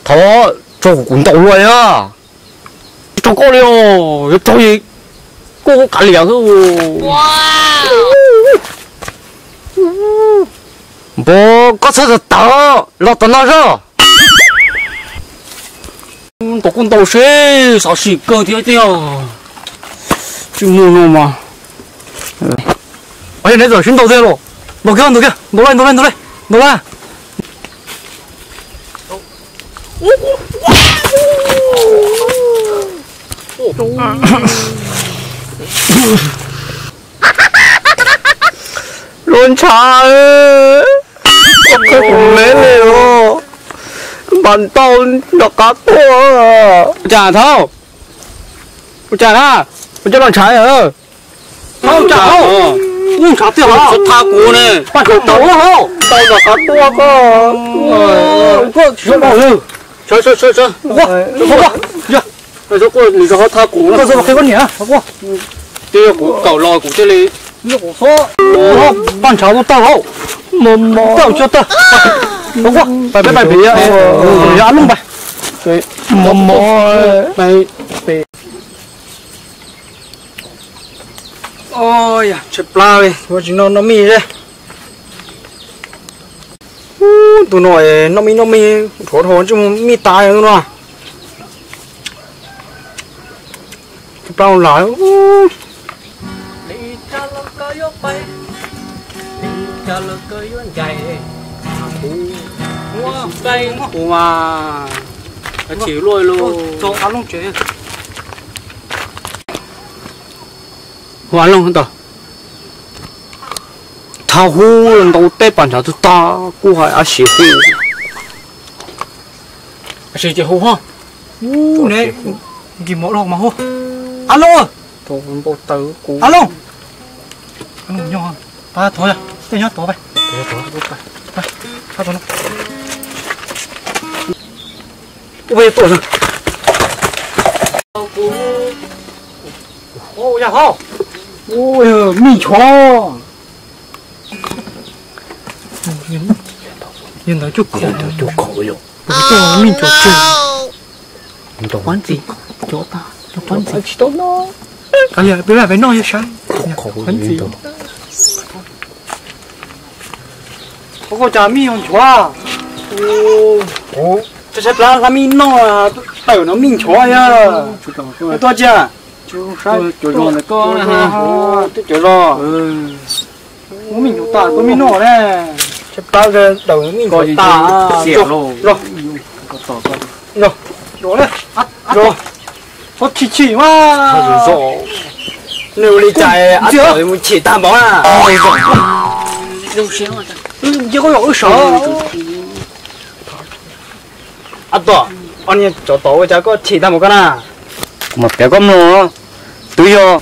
Thov tso kuv ntaus luaj na. Tsis raug koj li os, yuav raug koj kav liam xwb. Npawg, koj txhob tawv tawv, los tom no zoj. Ntaus kuj ntaus seb xav sim kawg thiab tiag. Tsis muaj no mas. Neb txawm sib ntaus tiag los? Ntaus kiag, ntaus kiag, ntaus lawm, ntaus lawm, ntaus lawm, ntaus lawm. Luag ntshav, qhia kuv me li os, npam ntau nram qab tuaj. Ua cas thaub? Ua cas na? Ua cas los ntshav? Thaub, ua cas thaub? Ua ntshav tiag los? Txhob thab kuv ne. Paj ntshav tau, tau nram qab tuaj koj. Koj tsis tau. Sawv, sawv, sawv, sawv. Nws txhob thab kuv na. Koj txhob qhia koj niam. Twb yog kuv kaum los kuv thiaj li. Paj ntshav tau tawg lauj. Tawg tsis tawg. Peb pais pem, yog Ab Looj pais. Tshaib plab li, ua tsis noj noj mij li. Tus no noj mij noj mij, rhuav rau ntsej muag mij tas tus no. Tshaib plab lam. Ua, kuv mas chim luaj li. Hu Ab Looj tau. Thab hub ntaus teb paj ntshav tug tag kuj hais ab siv hu. Ab siv ces hu ho. Nkig mov los mas hu. Ab Looj. Ab Looj. Ab Looj nyob, pab thov, tej nyob tod pab. Ua tuaj. Ua yog ho. Ua mij nchov. Yog ntawd cuj kaum, cuj kaum yom. Mij nchov tseg. Qab ntxiv, cov tag, cov qab ntxiv. Peb peb noj yog saib. Qab ntxiv. Koj cas mij nchov. Tshaib plab hlab mij noj, tawm no mij nchov yog. Tuaj cia. Cov zos ntawm koj, twb cov zos. Muab mij nchov tas tuaj mij noj ne. Tshaib plab tawm mij nchov tas. Los, los, los, los, txhob chim chim mas. Nws ua li cas ab txawm mus chim tag npaum na. Nce koj yog wb sawv. Ab tom, ob niag tsov tom ua cas koj chim tag npaum koj na. Kuv mam piav koj mloog, twb yog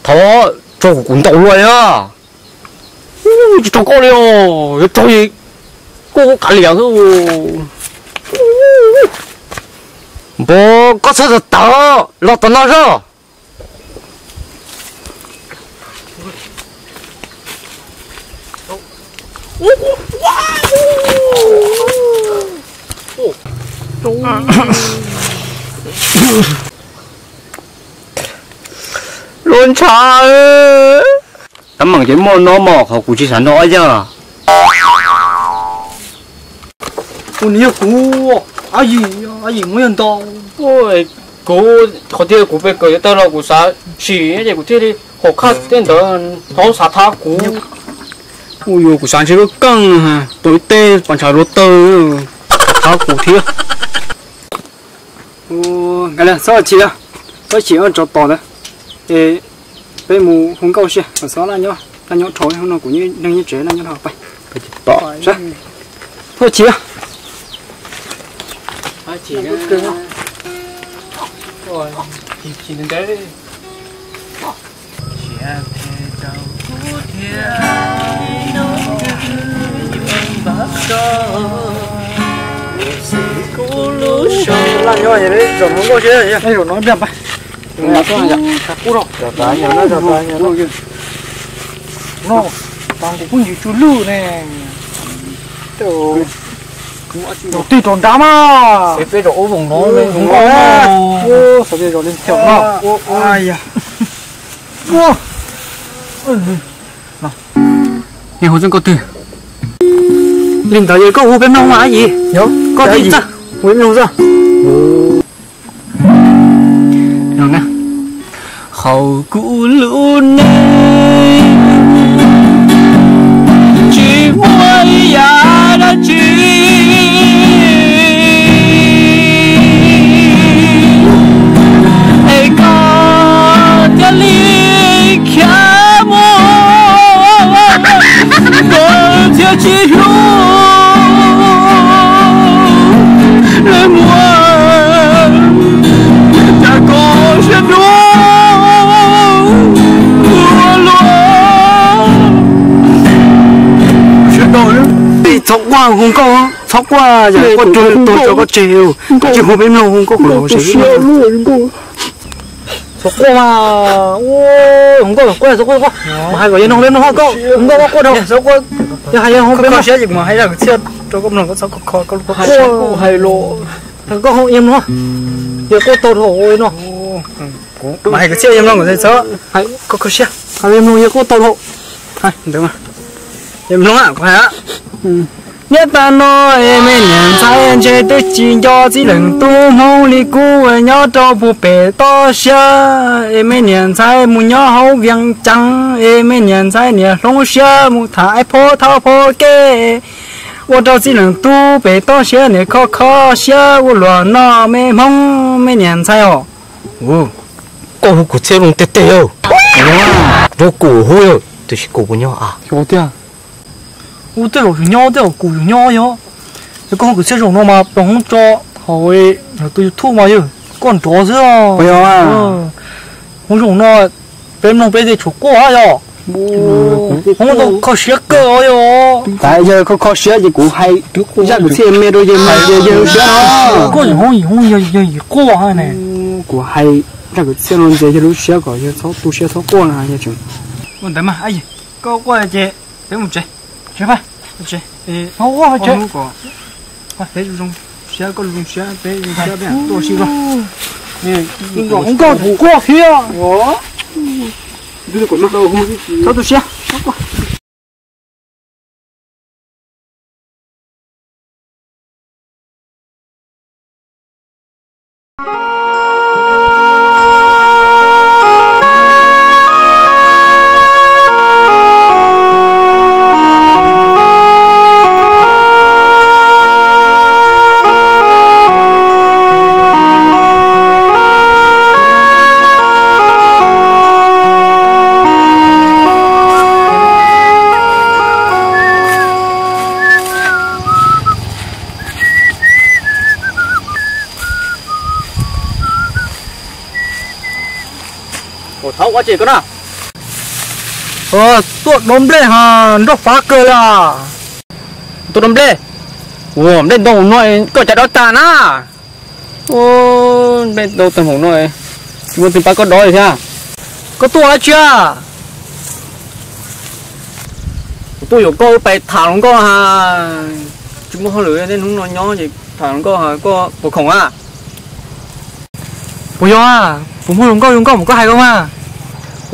thov tso kuv ntaus luaj na. Tsis raug koj li os, yuav raug koj kav liam xwb. Npawg, koj txhob tawv tawv, los tom no zoj. Luag ntshav. Tab meeg ces muaj no mog, qhov kuv tsis xav nrog ob yawg. Ua niam yog kuv, ab yim, ab yim muab yog ntau. Kuv, qhov tiag kuv pe kawm yuav tag los kuv xav sim ces kuv thiaj li hom khaj tej ntawd, thov xav thab kuv. Ua yuav kuv xav ntshe koj keej, tau ib teg pas ntshav luaj tawg, thab kuv thiab. Nkawd txhob chim, txhob chim, tsov tom ntawd. Es peb mus hu nkauj siab, kom xob laj nyob, laj nyob dhau no kuv neeg nyob tsev laj nyob dhau pais. Txhob chim. Zaum no ib pliag pab. Qub rau. No, tas kuv phooj ywg tsu lwj ne. Zaum twg rau nrad mas. Peb zaum ub voos no, xav tias zaum li chaum no. Yog hu txog koj twg? Li ntawd yog koj hu peb mloog mas Ab Yim. Koj twb txawj hu peb mloog xwb. Hauv kuv lub neej tsis muaj ib yam dab tsi es koj thiaj li khiav mus, koj thiaj tsis hlub li muaj cas koj siab dub ua luaj. Txhob quaj hu nkauj, txhob quaj, yog koj tuag tau tso koj tseg, tsis hu peb mloog hu nkauj kuv los siab. Txhob quaj mas, hu nkauj quaj, txhob quaj, mas hais kom yog no peb mloog koj hu nkauj quaj dhau. Yog hais yog hu peb mloog siab ces kuv mas hais zaj kwv txhiaj rau koj mloog, koj txhob kho kho koj lub pob qha. Kuv hais los, koj hu yog mloog, yog quaj tau dhau no. Mas hais kwv txhiaj yog mloog, txhob kho kho siab, hais yog mloog yog quaj tau dhau. Ntawd mas yog mloog kuv hais. Nyob tas no es me niam ntxhais ntshe twb tsis nco txij leej tub Hmoob li kuv uas nyob rau puag pem toj siab es me niam ntxhais mus nyob hauv Vias Cas es me niam ntxhais niam hloov siab mus tham ib phob thab phob kev ua rau txij leej tub pem toj siab niam kho kho siab ua luaj no me Hmoob me niam ntxhais os. Koj hu kwv txhiaj zoo tiag tiag, yog kuv hu, tiam sis kuv puas nyob a? Xyov tiag. Hu tej zaum yus nyob tej zaum kuv yus nyob yog. Yog koj hu kwv txhiaj zaum no mas peb hoob tso hauv tus YouTube mas yog koj nrov xwb. Hu zaum no peb mloog peb tej tshuav quaj yog. Hoob tau kho siab kawg os yog. Tas yog kho kho siab ces kuv hais zaj kwv txhiaj me rau yawg mloog ces yawg siab no. Koj yim hoob yim hoob yog yim quaj ne. Kuv hais zaj kwv txhiaj no ntxias yawg lub siab kom yawg txhob tu siab txhob quaj na yog tseem. Ua ntawd mas, koj quaj ces peb mus tsev. Tsev pab. Tsev. Peb zoo zoo siab, koj zoo zoo siab, peb zoo siab peb tuaj sib zog. Nkauj kuv quaj thiab. Txhob tu siab. Ua thaub ua tsev koj na. Tuaj dob nplej ha, nroj fav kawg li. Tuaj dob nplej. Ua nplej ntau no koj cas dob tag na. Nplej ntau tag npaum no, tsis muaj twg pab koj dob li thiab. Koj tuaj dab tsi a? Kuv tuaj yuav koj pais tham hluas nkauj ha. Tsis muaj hauj lwm, niaj hnub no nyob ces tham hluas nkauj ha, koj puas khoom a? Puas yog a? Puas muaj hluas nkauj zoo nkauj mas koj hais koj mas.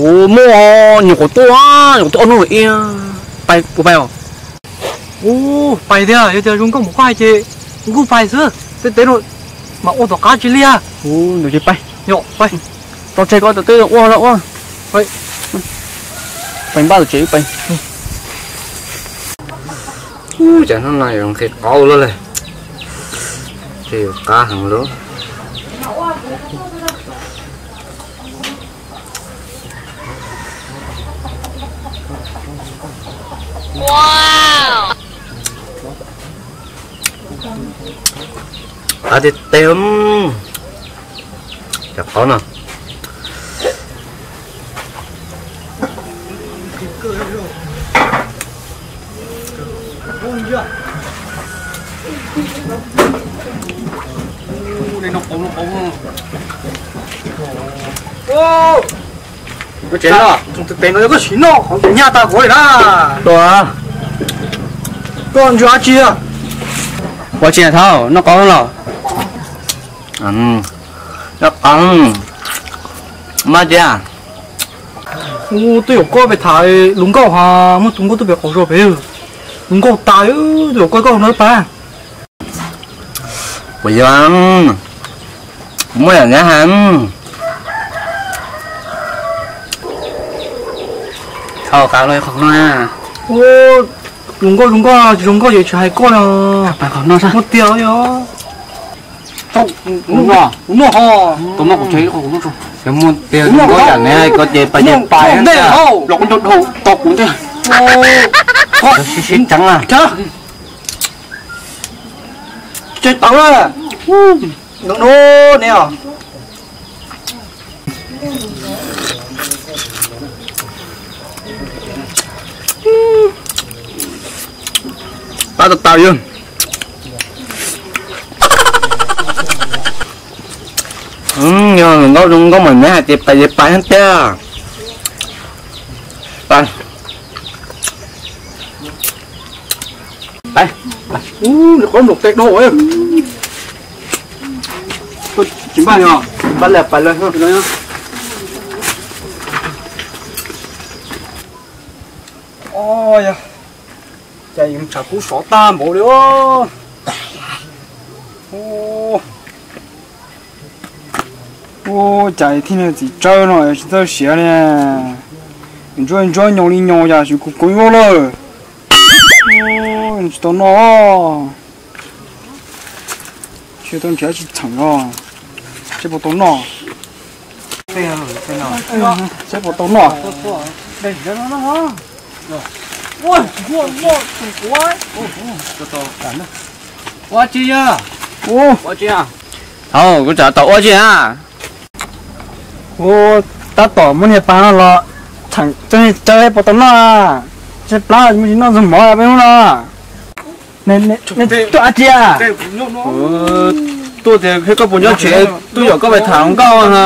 Kuv muaj, nyuam qhuav tuaj, nyuam qhuav tuaj ob hnub lawm ib, pais puas pais os? Ub, pais tiag, yog tias zoo nkauj mas koj hais ces kuv kuj pais xwb, tej teb no mas ua tom qab tsis liag. Ub, ces pais. Yog, pais. Tso tseg koj, tej ua los ua. Pais npaj tom tsev pais. Ub, cas hnub no yuav nqhis qauv luaj li. Ces yuav qab heev lawm. Qab tiag tiag, cov qauv no. Tsev no, tus tes no yog koj siv noj qhov tus nyaj tag kuv li na. Tua, koj ntsia tsi? Ua tsi thaum noj qab los? Noj qab, maj tiag. Twb yog koj pem tham hluas nkauj ha, muaj tus nkauj twb pem qaum zos pem, hluas nkauj tas, twb yog koj koj no pab. Puas yog, muaj yam nyab ha. Thaum qab los qhov no. Hluas nkauj, hluas nkauj, tsis zoo nkauj ces tsis hais koj no. Qhov no muaj tiag yog. Tau, kuv noj ho. Tau noj kuv tsev, kuv noj tso. Yog muaj tiag zoo nkauj yam ne, koj ces pais ces pais ntej, los koj nco dhau tau kuv ntej. Sib sib tseev na. Tsev tawv, no no ne. Pab tau tau yog. Yog hluas nkauj zoo nkauj mas neb hais tias pais ces pais thiab tiag. Pais. Pais. Ub, qhov nplaum tes dhau. Tsis npaj li, npaj li pais lawm. Cas yeej tshav kub sov tag npaum li. Ua cas thiaj li txiv tsawb no tsis txawj siav li. Ntsuab ntsuab nyo li nyo yam tsis kuv kuv yuav lawm. Tsis tau noj. Tsis tau nrhiav tsis txheem os. Seb puas tau noj. Seb puas tau noj. Ua tsi yog? Ua tsi? Thaum kuv tsam tau ua tsi na. Ua, tab tom muab niag pas no los txheem tso tsawb puas tau noj. Tsawb plab muaj tsis noj ntxuag mov peb hnub no. Tuaj dab tsi? Tuaj tias koj puas nyob tsev, tuaj yam koj pais tham hluas nkauj na.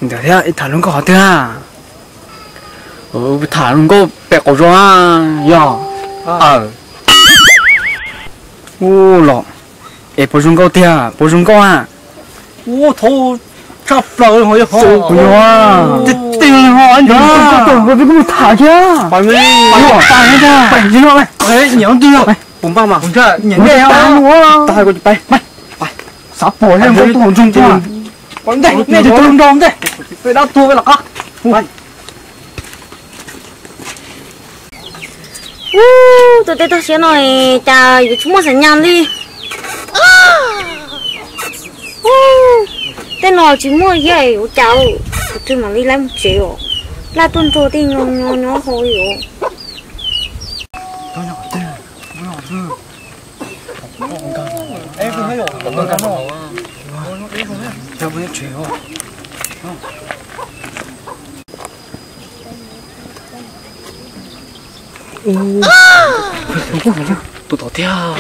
Ntawd thiab, tham hluas nkauj qhov twg? Tham hluas nkauj pem qaum zos na. Yog. Aw. Ua los, es puas zoo nkauj tiag, puas zoo nkauj a? Ua thaum tshaj plaws ho yog kuv yog. Tig tig ho, peb kuj tham thiab. Nyiam ntwg, puas npaj mas? Nyiam ntwg, tas kuv tsis pais. Xav pom yog nkauj tuaj hauv nroog tuaj. Ntej, nej tus nrog ntej, peb dab tuag peb los qab. Ub, tus tej toj siab no cas yuav tsis muaj xav nyas li. Ub, tej no tsis muaj yam ua cas, kuv twb mam li lawv mus tsev os. Laj tuaj nrog tej nyo nyo nyob hauv li os. Tus tod thiab.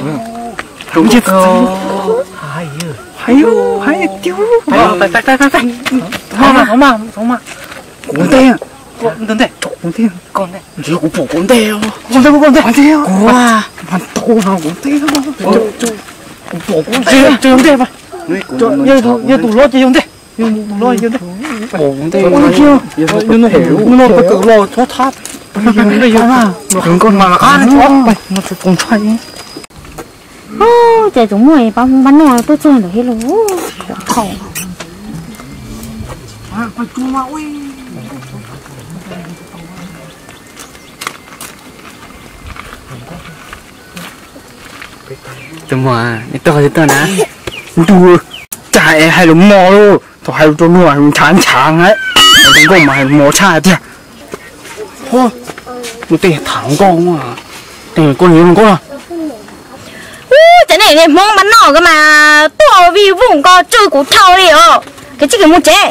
Hais, hais tiag. Kuv ntej. Kuv ntej. Ntsia kuv pom kuv ntej. Kuv ntej, kuv ntej. Kuv ntej. Kuv pom kuv ntej. Yog tus loj ces yog ntej. Yog tus loj yog ntej. Kuv ntej. Yog no peb kawm los txhob thab. Yog ntej yog. Nkauj mas qab no txhob. Ces tseem muaj pab noj tuaj txog ntawm thiab los. Tus muam, nej tuaj qhov twg tuaj na? Ntuj, cas es hais lus mos lauj, thaum hais lus rau luag ntshav ntshav na, hais lus nkauj mas hais lus mos tshaj tiag. Ub, tej tham nkauj, tej koj niam nkauj no. Ub, cov nej niag Hmoob mab noj ko mas tuaj vij voog ko tsw kuv dhau li os, kev tsis kev mus tsev.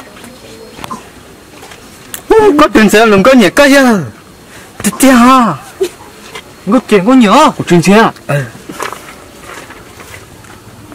Koj tsis ntxhiab los nkauj nyiam koj yawg. Tiag tiag ha. Nkauj ces nkauj nyiam kuv tsis ntxhiab.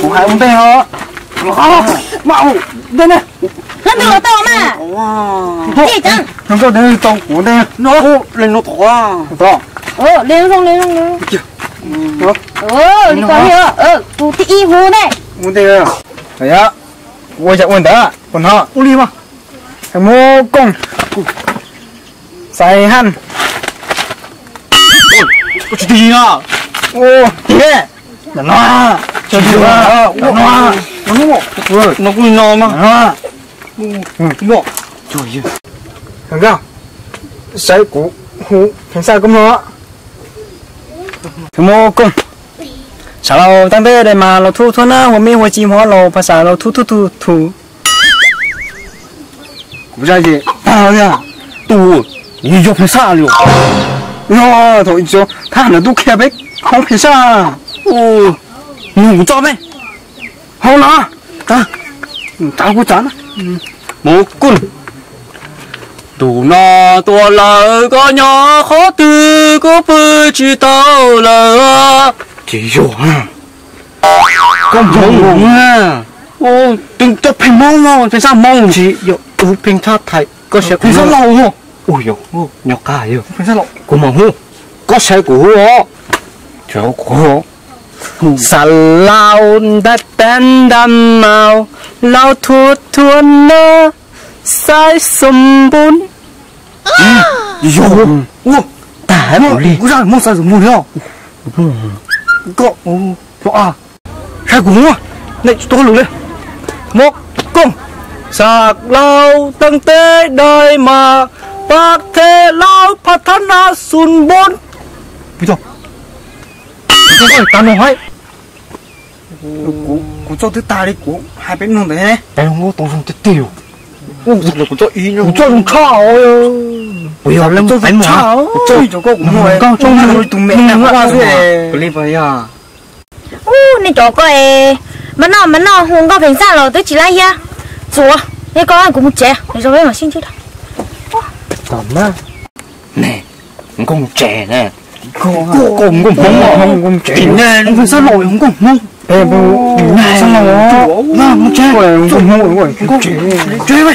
Kuv hais ua ntej os. Mas ua ntej ne. Hlob ntawd los tau mas. Tsis tseeb. Hlob nkauj ntawd tau kuv ua ntej. No, ua li no thov. Thov. Li zoo li zoo. Li ko li, tus thib ib hu ne. Ua ntej. Ua yam ua ntawd puas hnov? Ua li mas. Hais Hmoob Kooj, Xais Haj. Koj tsis tig no. Tig no. No kuj no mas. Saib kuv hu pheej xaj koj mloog. Hais Hmoob Kooj, sawv laus taag teb dai mas laus thub thuab nab, hua mib hua ci hmov laus phas xas laus thub thub thub thub. Kuv zaj ces tag li, tus yog pheej xaj li. Yog thaum thab ntawd tub qhia peb khoob pheej xaj. Nug kuv tso peb. Hauv no, tsav kuv tsav na. Hmoob Kooj, ntu no tua lawm koj nyob qhov twg kuv pw tsis tau lawm. Tsis yog, koj Hmoob, cov pheej Hmoob no pheej xaj Hmoob. Tsis yog, kuv pheej xaj Thaib, koj saib pheej xaj Laus. Ua yog, nyob qab yog, kuv mam hu, koj saib kuv hu os. Xa laus ntab tab ntab maus, laus thuab thuab nab, saib xom npub. Yog, ua, tag kuv li, kuv zaj Hmoob xaiv xom npub li os. Koj, saib kuv hu, nej tsis tau lus li. Hmoob Kooj, xa laus taag teb dai mas, pab the laus phas thab nab xom npub. Tag no haib. Kuv, kuv txoj twb tag li kuv hais peb mloog ntawd ne. Peb mloog tau zoo tiag tiag. Kuv txoj zoo tshaj. Kuv yog leej txoj zoo tshaj. Kuv txoj cov koj kuv mloog, koj txoj zoo li tus me na ua xwb. Ub, nej cov koj es, mas noj mas noj hu nkauj pheej xaj los twb tsis lab hiab. Txuas, nej koj kuv mus tsev, nws zoo peb mam sib ntsib dua. Nkauj mus tsev ne. Nkauj Hmoob, nkauj tsev ne, nkauj xab laus nkauj Hmoob. Xab laus, mus tsev, nkauj Hmoob, nkauj tsev.